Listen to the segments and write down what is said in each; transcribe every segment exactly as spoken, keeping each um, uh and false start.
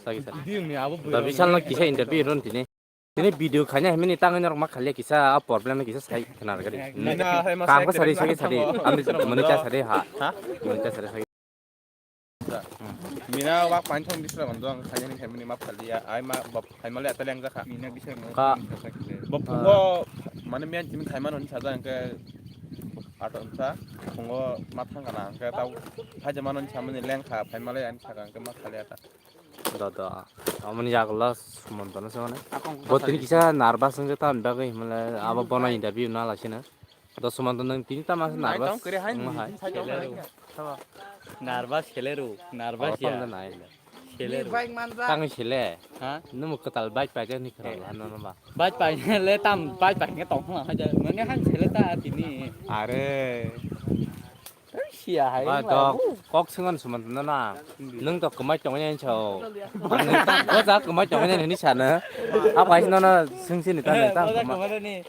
Sagi sagi. Da bisal no kisa interview ron tini. Tini video khanya himini tangin rok ma khali kisa problem kisa sai khna gari. Mina hai ma Kam ko sari sagi sari. Ami mani cha sari ha. Ha? Mani cha sari sagi. Mina wak pain thong bisra bando ang khanya ni himini ma khali ya. Ai ma bap hai ma le ata leng jakha. Mina bisra mo. Ka. Bap pungo mane mian timi khai ma non saja ang ke ato sa. Pungo ma thang kana ang ke tau. Haja ma non samani leng kha hai ma le ani saka ang ke ma khali ata. Da da. Amoni jagla sumonto na sone. Bo tini kisa nervous wngkha tamni bagwi himle abo bono interview na lasina. Da sumonto nang tini tama nervous. Nervous kheleru, nervous ya. Kheleru. Tang sele. Ha? Numu kwtal bike paijak ni khara la no ba. Bike paile tam bike paine tong ha ja. Mane han sele ta tini. Are. Siya hai. Ba dok kok swngan suman na na. Nwng to kwmai tongwi nai so. Nwng ta goja kwmai tongwi nai ni sana. Apa is no no swngsi ni ta nwng ta.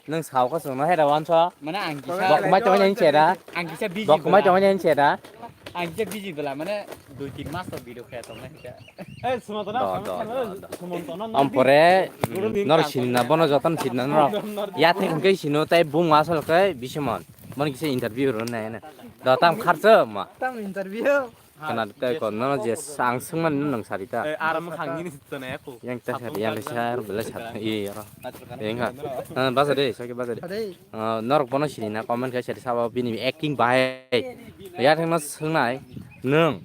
Nwng sao ka swngno hera wan so. Mana ang kisa. Bo kwmai tongwi nai chera. Ang kisa busy. Bo kwmai tongwi nai chera. Ang kisa busy bela mane dui tin mas to video khaya tong nai kisa. Eh suman to na. Ampore nor sinina bono joton sinina nor. Ya thek hwnkhe sino tai bung asol khe bisimon. Mon kisa interview ro nai na. Da tam kharcha ma. Tam interview. Kana tai kon no je sang sungman no nang sarita. Eh, aram khangni ni sitone ko. Yang ta sari yang sa bela sa. Iya ro. Yang ha. Basa de, sake basa de. Ade. Norok bono sinina comment khai sari sabo bini acting bahai. Ya thang no sungnai nung.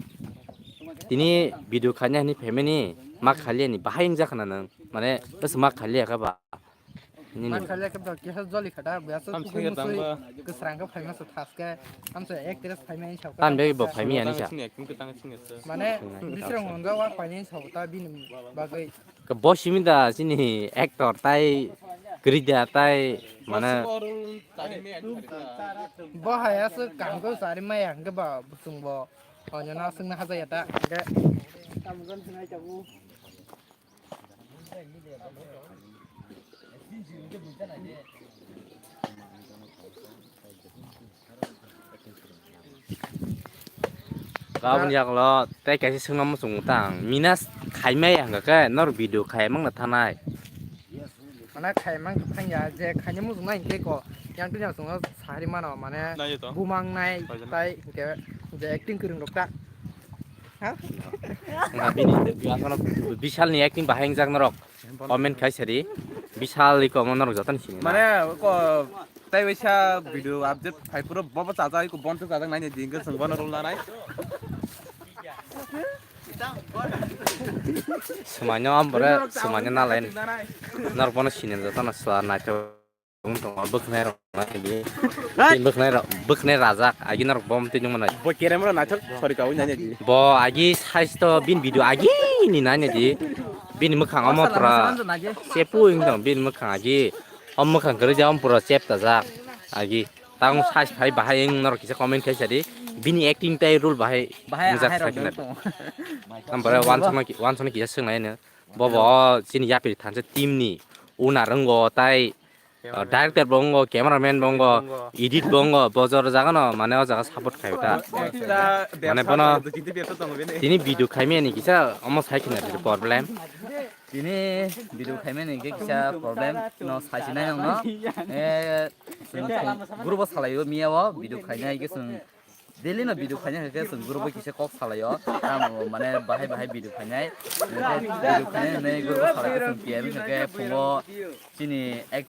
Tini video khanya ni family ma khali ni bahai yang jakna nung. Mane bas ma khali ka ba. Nini. Man khalia khe bo kisa joli khata, bo aswk Tam tubui singe musui tangba. Kwsrang khe phaima se thaske, amse actress phaima ni sakha. Tan begi bo phaimi ani sa. Sini acting kwtang sini se. Mane, Sini bisrang acting. Hwnga wa phaini sakha bini bagwi. Ke bo simi da sini actor tai, krida tai, mane. Bo hai aswk kangko sari maya hwnkhe ba bwswng bo. Onyo na aswk na hajaya ta, hwnkhe. Gabon yaklo tei kaisa swngna muchung tang mina khaimai hwnkha khe nor video khaimang na thanai. Mane khaimang thangya je khaini muchung nai hwnkhe ko yang tini aswk no sari mano mane Nayo to. Bumang nai Paijana. Tai hwnkhe je acting kwrwng rok ta. Ha? Wngkha bini interview aswkno Bishalni acting bahai wngjak norok. Comment khai sadi. Bishal iko omo norok jotono sini. Mane ko tai waisa video update phai phuru bobo chajak iko bonto chajak naini dingke chwng bono rul nanai. Sumaino ambore sumaino nalai. Norok bono sini jotono sla naithok. Wng tongo bwkhnai rok naidi. Hai! Bwkhnai rok, bwkhnai rajak, agi norok bom twi nungmano. Bo kerem rok naithok sori kawi nanya di. Bo agi size to bin video agi ni nanya di. Bini mwkhang omo pura sepu wng tong bini mwkhang agi. Om mwkhang kwrwi ja om pura chep tajak agi. Tang size phai bahai wng norok kisa comment khai sadi. Bini acting tai role bahai. Bahai wngzak ahai rok sakina. Wng tongo. Nambore wansokno ki-, wansokno kisa swngnai no. Bobo chini yapri thansa team ni owner wng o tai. Ah, director bo wngo, cameraman bo wngo, edit bo wngo, bo jora jaga no, mane o jaga support khai ta. Mane bono tini video khaimani kisa omo sai khina problem. Tini video khaimani khe kisa problem no sai sinai nang no. Eh, group o salai o miya o video khainai khe chwng daily no video khaina khe chwng group o kisa kok salai o. Tamo mane bahai bahai video khainai. Video khainai group o salai khe chwng P M khe phungo chini ek